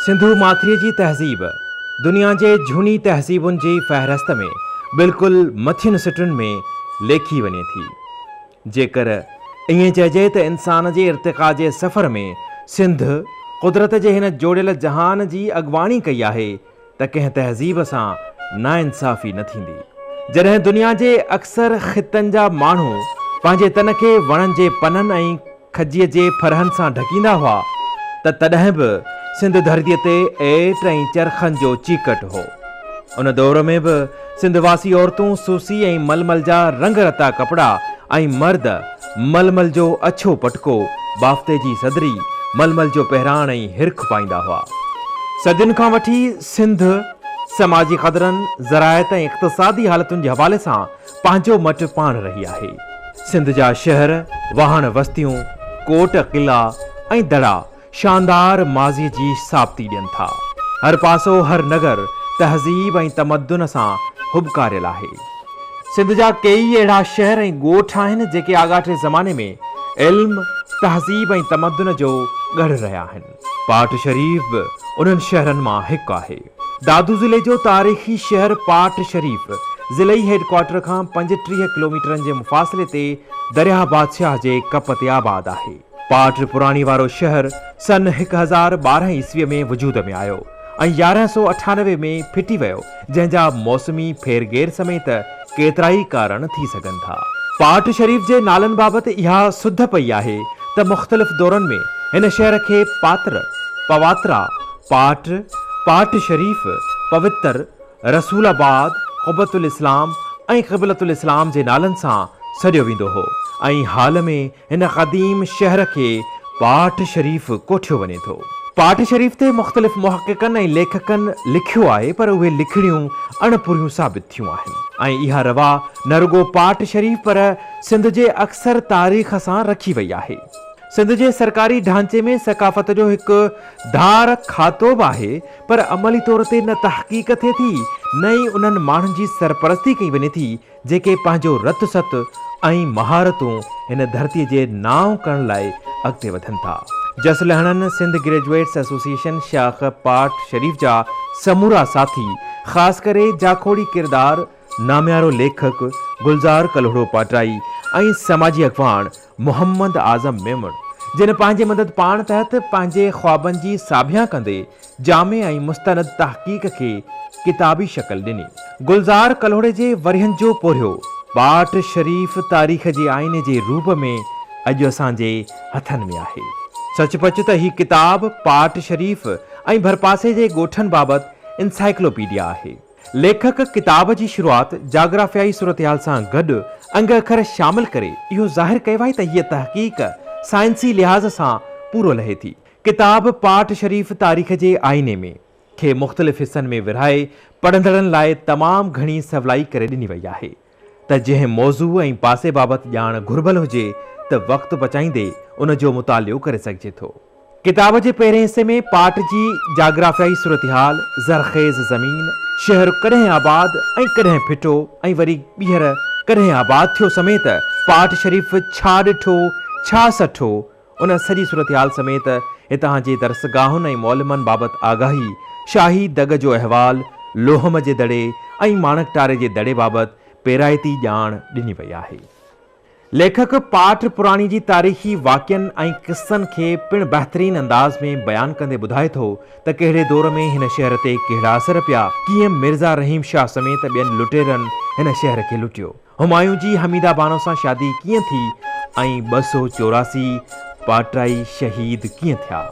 سنڌو ماٿريء جي تهذيب دنيا جي جهوني تهذيبن جي فهرست ۾ بلڪل مٿين سٽن ۾ ليکي وڃي ٿي. جيڪر ائين چئجي ته انسان جي ارتقا جي سفر ۾ سنڌ قدرت جي هن جوڙيل جهان جي اڳواڻي ڪئي آهي ته ڪنهن تهذيب سان ناانصافي نه ٿيندي. جڏهن دنيا جي اڪثر خطن جا ماڻهو پنهنجي تن کي وڻن جي پنن ۽ کجيء جي ڦرهن سان ڍڪيندا هئا ته تڏهن به سنڌ ڌرتيء تي ايٽ ۽ چرخن جو چيڪٽ هو. ان دور ۾ به سنڌ واسي عورتون سوسي ۽ ململ جا رنگ رتا ڪپڙا ۽ مرد ململ جو اڇو پٽڪو، بافتي جي صدري، ململ جو پهراڻ ۽ هرک پائيندا هئا. صدين کان وٺي سنڌ سماجي قدرن، زراعت ۽ اقتصادي حالتن جي حوالي سان پنهنجو مٽ پاڻ رهي آهي. سنڌ جا شهر، واهڻ وستيون، ڪوٽ قلعا ۽ دڙا شاندار ماضي جي ثابتي ڏين ٿا. هر پاسو هر نگر تهذيب ۽ تمدن سان هٻڪاريل آهي. سنڌ جا ڪيئي اهڙا شهر ۽ ڳوٺ آهن جيڪي آڳاٽي زماني ۾ علم، تهذيب ۽ تمدن جو ڳڙهه رهيا آهن. پاٽ شريف به انهن شهرن مان هڪ آهي. دادو ضلعي جو تاريخي شهر پاٽ شريف ضلعي هيڊ ڪوارٽر کان 35 ڪلوميٽرن جي مفاصلي تي درياهه بادشاهه جي ڪپ تي آباد آهي. پاٽ پراڻي وارو شهر سن 1012 عيسويء ۾ وجود ۾ آيو ۽ 1198 ۾ ڦٽي ويو، جنهن جا موسمي ڦيرگهير سميت ڪيترائي ڪارڻ ٿي سگهن ٿا. پاٽ شريف جي نالن بابت اها سڌ پئي آهي ته مختلف دورن ۾ هن شهر کي پاتر، پواترا، پاٽ، پاٽ شريف، پوتر، رسول آباد، قبة الاسلام ۽ قبلة الاسلام جي نالن سان سڏيو ويندو هو ۽ حال ۾ هن قديم شهر کي پاٽ شريف ڪوٺيو وڃي ٿو. پاٽ شريف تي مختلف محققن ۽ ليکڪن لکيو آهي پر اهي لکڻيون اڻ پوريون ثابت ٿيون آهن ۽ اها روا نه رڳو پاٽ شريف پر سنڌ جي اڪثر تاريخ سان رکي وئي آهي. سنڌ جي سرڪاري ڍانچي ۾ ثقافت جو هڪ ڌار کاتو به آهي پر عملي طور تي نه تحقيق ٿئي ٿي نه ئي انهن ماڻهن جي سرپرستي ڪئي وڃي ٿي جيڪي پنهنجو رت ست ۽ مهارتون هن ڌرتيء جي نانء ڪرڻ لاء اڳتي وڌن ٿا. جس لهڻن سنڌ گريجوئيٽس ايسوسيئيشن شاخ پاٽ شريف جا سمورا ساٿي خاص ڪري جاکوڙي ڪردار ناميارو ليکڪ گلزار ڪلهوڙو پاٽائي ۽ سماجي اڳواڻ محمد اعظم ميمڻ جن پنهنجي مدد پاڻ تحت پنهنجي خوابن جي ساڀيان ڪندي جامع ۽ مستند تحقيق کي ڪتابي شڪل ڏني. گلزار ڪلهوڙي جي ورهين جو پورهيو پاٽ شريف تاريخ جي آئيني جي روپ ۾ اڄ اسان جي هٿن ۾ آهي. سچ پچ ته هي ڪتاب پاٽ شريف ۽ ڀرپاسي جي ڳوٺن بابت انسائيڪلوپيڊيا آهي. ليکڪ ڪتاب جي شروعات جاگرافيائي صورتحال سان گڏ انگ اکر شامل ڪري اهو ظاهر ڪيو آهي ته هيء تحقيق سائنسي لحاظ سان پورو لهي ٿي. ڪتاب پاٽ شريف تاريخ جي آئيني ۾ کي مختلف حصن ۾ ورهائي پڙهندڙن لاء تمام گهڻي سولائي ڪري ڏني وئي آهي ته جنهن موضوع ۽ پاسي بابت ڄاڻ گهربل هجي ته وقت بچائيندي ان جو مطالعو ڪري سگهجي ٿو. ڪتاب جي پهرين حصي ۾ پاٽ جي جاگرافيائي صورتحال، زرخيز زمين، شهر ڪڏهن آباد ۽ ڪڏهن ڦٽو ۽ وري ٻيهر ڪڏهن آباد ٿيو سميت پاٽ شريف ڇا ڏٺو ڇا سٺو ان سڄي صورتحال سميت هتان جي درسگاهن ۽ معلمن بابت آگاهي، شاهي دڳ جو احوال، لوهم جي دڙي ۽ ماڻڪ ٽاري جي دڙي بابت پيرائتي ڄاڻ ڏني وئي آهي. ليکڪ پاٽ پراڻي جي تاريخي واقعن ۽ قصن کي پڻ بهترين انداز ۾ بيان ڪندي ٻڌائي ٿو ته ڪهڙي دور ۾ هن شهر تي ڪهڙا اثر پيا، ڪيئن مرزا رحيم شاهه سميت ٻين لٽيرن هن شهر کي لٽيو، همايون جي حميده بانو سان شادي ڪيئن ٿي ۽ 284 پاٽائي شهيد ڪيئن ٿيا.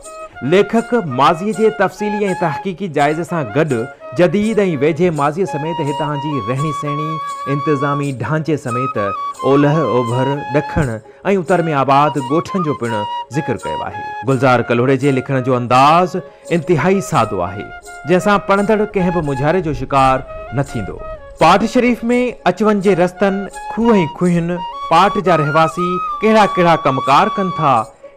ليکڪ ماضيء جي تفصيلي ۽ تحقيقي جائزي سان گڏ جديد ۽ ويجهي ماضيء سميت هتان جي رهڻي سهڻي، انتظامي ڍانچي سميت اولهه، اوڀر، ڏکڻ ۽ اتر ۾ آباد ڳوٺن جو پڻ ذڪر ڪيو آهي. گلزار ڪلهوڙي جي لکڻ جو انداز انتهائي سادو آهي، جنهن سان پڙهندڙ ڪنهن به مونجهاري جو شڪار نه ٿيندو. پاٽ شريف ۾ اچ وڃ جي رستن، کوهه ۽ کوهين، پاٽ جا رهواسي ڪهڙا ڪهڙا ڪم ڪار ڪن ٿا،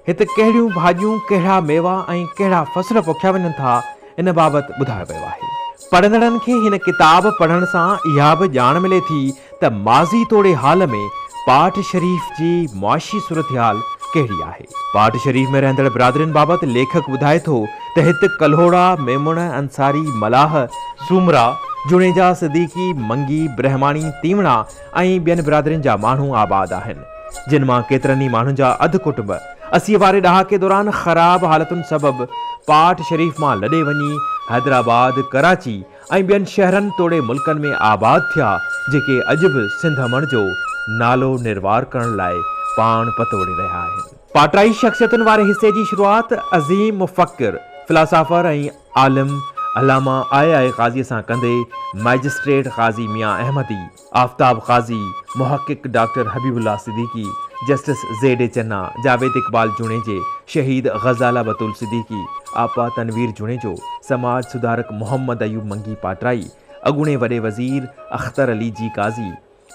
هت ڪهڙيون ڀاڄيون، ڪهڙا ميوا ۽ ڪهڙا فصل پوکيا وڃن ٿا، ان بابت ٻڌايو ويو آهي. پڙهندڙن کي هن ڪتاب پڙهڻ سان اها به ڄاڻ ملي ٿي ته ماضي توڙي حال ۾ پاٽ شريف جي معاشي صورتحال ڪهڙي آهي. پاٽ شريف ۾ رهندڙ برادرين بابت ليکڪ ٻڌائي ٿو ته هت ڪلهوڙا، ميمڻ، انصاري، ملاح، سومرا، جوڻيجا، صديقي، منگي، برهماڻي، تيوڻا ۽ ٻين برادرين جا ماڻهو آباد آهن، جن مان ڪيترن ئي ماڻهن جا اڌ ڪٽنب 80 واري ڏهاڪي دوران خراب حالتن سبب پاٽ شريف مان لڏي وڃي حيدرآباد، ڪراچي ۽ ٻين شهرن توڙي ملڪن ۾ آباد ٿيا، جيڪي اڄ به سنڌ امڙ جو نالو نروار ڪرڻ لاء پاڻ پتوڙي رهيا آهن. پاٽائي شخصيتن واري حصي جي شروعات عظيم مفڪر، فلاسافر ۽ عالم علامه آء آء قاضيء سان ڪندي مئجسٽريٽ قاضي ميان احمدي، آفتاب قاضي، محقق doctor Habib Ullah Siddiqui, justice Z A Channa, Javed Iqbal جوڻيجي، شهيد غزاله بتول صديقي، آپا تنوير جوڻيجو، سماج سڌارڪ محمد ايوب منگي پاٽرائي، اڳوڻي وڏي وزير اختر علي جي قاضي،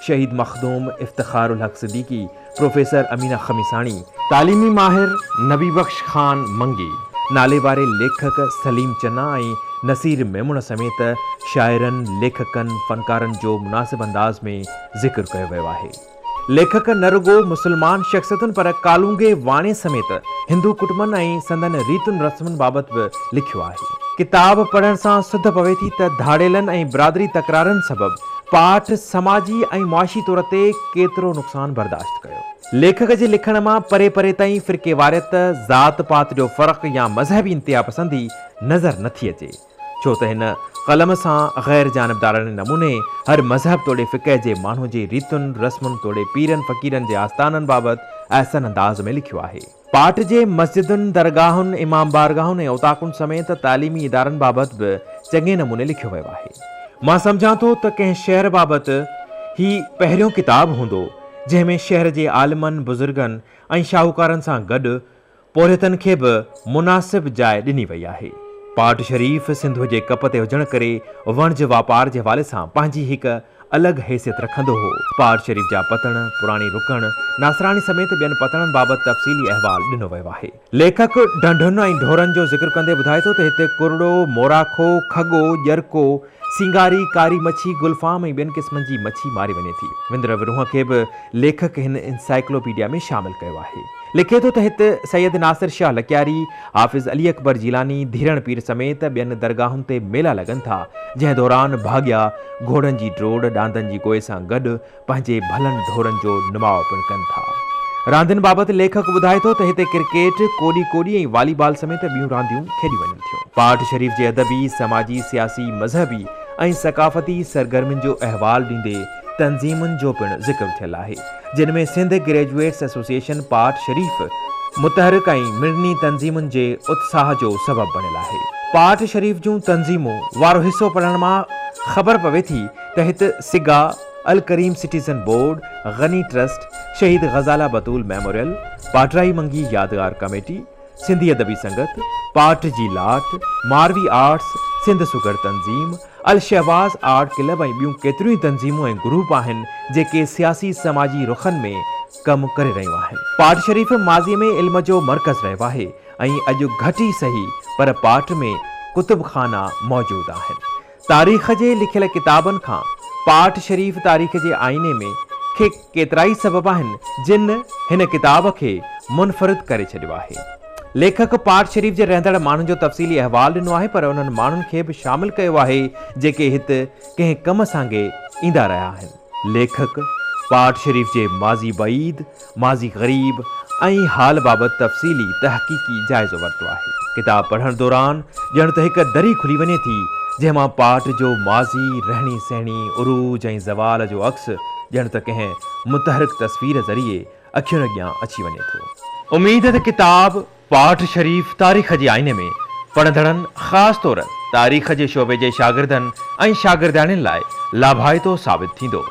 شهيد مخدوم افتخار الحق صديقي، پروفيسر امينه خميساڻي، تعليمي ماهر نبي بخش خان منگي، ناليواري ليکڪ سليم چنا ۽ نصير ميمڻ سميت شاعرن، ليکڪن، فنڪارن جو مناسب انداز ۾ ذڪر ڪيو ويو آهي. ليکڪ نه رڳو مسلمان شخصيتن پر ڪالونگي واڻي سميت هندو ڪٽنبن ۽ سندن ريتن رسمن بابت به لکيو آهي. ڪتاب پڙهڻ سان سڌ پوي ٿي ته ڌاڙيلن ۽ برادري تڪرارن سبب پاٺ سماجي ۽ معاشي طور تي ڪيترو نقصان برداشت ڪيو. ليکڪ جي لکڻ مان پري پري تائين فرقيواريت، ذات پات جو فرق يا مذهبي انتهاپسندي نظر نه ٿي اچي، ڇو ته هن قلم سان غير جانبداراڻي نموني هر مذهب توڙي فقه جي ماڻهو جي ريتن، رسمن توڙي پيرن فقيرن جي آستانن بابت احسن انداز ۾ لکيو آهي. پاٽ جي مسجدن، درگاهن، امام بارگاهن ۽ اوطاقن سميت تعليمي ادارن بابت به چڱي نموني لکيو ويو آهي. مان سمجهان ٿو ته ڪنهن شهر بابت هي پهريون ڪتاب هوندو، جنهن ۾ شهر جي عالمن، بزرگن ۽ شاهوڪارن سان گڏ پورهيتن کي به مناسب جاء ڏني وئي آهي. پاٽ شريف سنڌوء جي ڪپ تي هجڻ ڪري وڻج واپار جي حوالي سان پنهنجي هڪ الڳ حيثيت رکندو هو. پاٽ شريف جا پتڻ، پراڻي رڪڻ، ناصراڻي سميت ٻين پتڻن بابت تفصيلي احوال ڏنو ويو آهي. ليکڪ ڍنڍن ۽ ڍورن جو ذڪر ڪندي ٻڌائي ٿو ته هتي ڪرڙو، موراکو، کڳو، ڄرڪو، سينگاري، ڪاري مڇي، گلفام ۽ ٻين قسمن جي مڇي ماري وڃي ٿي. وندر ورونهه کي به ليکڪ هن انسائيڪلوپيڊيا ۾ شامل ڪيو آهي. لکي ٿو ته هت سيد ناصر شاهه لڪياري، حافظ علي اڪبر جيلاني، ڌيرڻ پير سميت ٻين درگاهن تي ميلا لڳن ٿا، جنهن دوران ڀاڳيا گهوڙن جي ڊوڙ، ڏاندن جي گوء سان گڏ پنهنجي ڀلن ڍورن جو نماء پڻ ڪن ٿا. راندين بابت ليکڪ ٻڌائي ٿو ته هتي ڪرڪيٽ، ڪوڏي ڪوڏي ۽ والي بال سميت ٻيون رانديون کيڏيون وڃن ٿيون. پاٽ شريف جي ادبي، سماجي، سياسي، مذهبي ۽ ثقافتي سرگرمين جو احوال ڏيندي تنظيمن جو پڻ ذڪر ٿيل آهي، جن ۾ سنڌ گريجوئيٽس ايسوسيئيشن پاٽ شريف متحرڪ ۽ مڙني تنظيمن جي اتساهه جو سبب بڻيل آهي. پاٽ شريف جون تنظيمون وارو حصو پڙهڻ مان خبر پوي ٿي ته هت سگا، الڪريم citizen board, Ghani trust, Shaheed Ghazala Batool memorial, Patrai Mangi يادگار ڪميٽي، سنڌي ادبي سنگت، پاٽ جي لاٽ، ماروي آرٽس، سنڌ سگهڙ تنظيم، الشهباز آرٽ ڪلب ۽ ٻيون ڪيتريون ئي تنظيمون ۽ گروپ آهن جيڪي سياسي سماجي رخن ۾ ڪم ڪري رهيون آهن. پاٽ شريف ماضي ۾ علم جو مرڪز رهيو آهي ۽ اڄ گهٽ ئي سهي پر پاٽ ۾ ڪتب خانا موجود آهن. تاريخ جي لکيل ڪتابن کان پاٽ شريف تاريخ جي آئيني ۾ کي ڪيترائي سبب آهن جن هن ڪتاب کي منفرد ڪري ڇڏيو آهي. ليکڪ پاٽ شريف جي رهندڙ ماڻهن جو تفصيلي احوال ڏنو آهي پر انهن ماڻهن کي به شامل ڪيو آهي جيڪي هت ڪنهن ڪم سانگي ايندا رهيا آهن. ليکڪ پاٽ شريف جي ماضي بعيد، ماضي غريب ۽ حال بابت تفصيلي تحقيقي جائزو ورتو آهي. ڪتاب پڙهڻ دوران ڄڻ ته هڪ دري کلي وڃي ٿي جنهن مان پاٽ جو ماضي، رهڻي سهڻي، عروج ۽ زوال جو عڪس ڄڻ ته ڪنهن متحرڪ تصوير ذريعي اکين اڳيان اچي وڃي ٿو. اميد ته ڪتاب پاٺ شريف تاريخ جي آئيني ۾ پڙهندڙن خاص طور تاريخ جي شعبي جي شاگردن ۽ شاگردياڻين لاء لاڀائتو ثابت ٿيندو.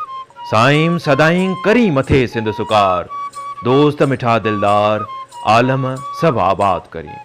سائين سدائين ڪرين مٿي سنڌ سڪار، دوست مٺا دلدار، عالم سڀ آباد ڪرين.